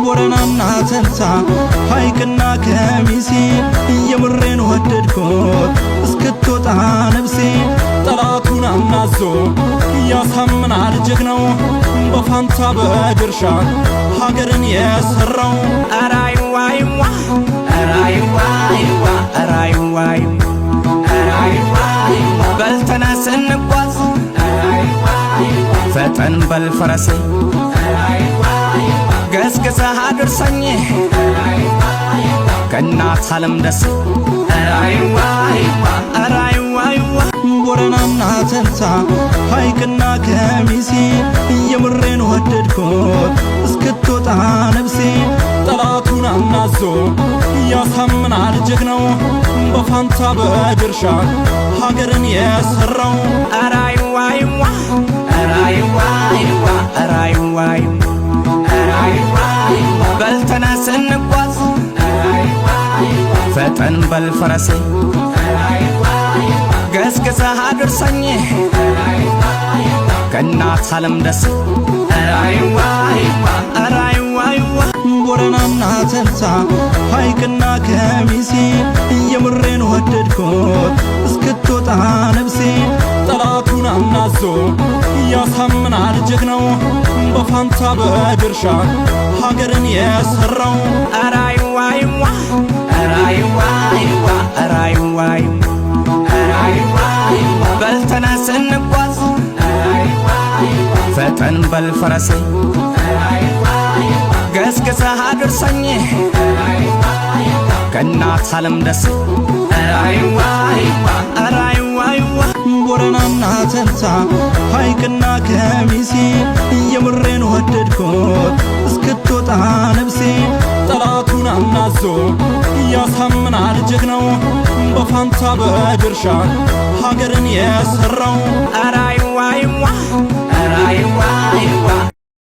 ቦረናና ተንታ ሐይቅና ከሚሴ የምሬን ወደድኩት እስክትወጣ ነፍሴ። ጠላቱን አናዞ ያሳምናል ጀግናው፣ በፋንታ በድርሻ ሀገርን የሰራው። ኧረ አይዋ አይዋ፣ ኧረ አይዋ አይዋ፣ ኧረ አይዋ አይዋ፣ ኧረ አይዋ አይዋ። በል ተነስ እንጓዝ፣ ፈጠን በል ፈረሴ፣ ገስግሰህ አድርሰኝ ከእናት ዓለም ደሴ። ኧረ አይዋ አይዋ፣ ኧረ አይዋ አይዋ። ቦረናና ተንታ ሐይቅና ከሚሴ የምሬን ወደድኩት እስክትወጣ ነፍሴ። ጠላቱን አናዞ ያሳምናል ጀግናው፣ በፋንታ በድርሻ ሀገርን የሰራው። ኧረ አይዋ አይዋ፣ ኧረ አይዋ አይዋ፣ ኧረ አይዋ አይዋ፣ ኧረ አይዋ አይዋ። በል ተነስ እንጓዝ፣ ፈጠን በል ፈረሴ፣ ገስግሰህ አድርሰኝ ከእናት ዓለም ደሴ። ኧረ አይዋ አይዋ፣ ኧረ አይዋ አይዋ። ቦረናና ተንታ ሐይቅና ከሚሴ የምሬን ወደድኩት እስክትወጣ ነፍሴ። ጠላቱን አናዞ ያሳምናል ጀግናው፣ በፋንታ በድርሻ ሀገርን የሰራው። ኧረ አይዋ አይዋ፣ ኧረ አይዋ አይዋ፣ ኧረ አይዋ አይዋ፣ ኧረ አይዋ አይዋ። በል ተነስ እንጓዝ፣ ፈጠን በል ፈረሴ፣ ገስግሰህ አድርሰኝ ከእናት ዓለም ደሴ። ኧረ አይዋ አይዋ፣ ኧረ አይዋ አይዋ። ቦረናና ተንታ ሐይቅና ከሚሴ የምሬን ወደድኩት እስክትወጣ ነፍሴ። ጠላቱን አናዞ ያሳምናል ጀግናው፣ በፋንታ በድርሻ ሀገርን የሰራው። ኧረ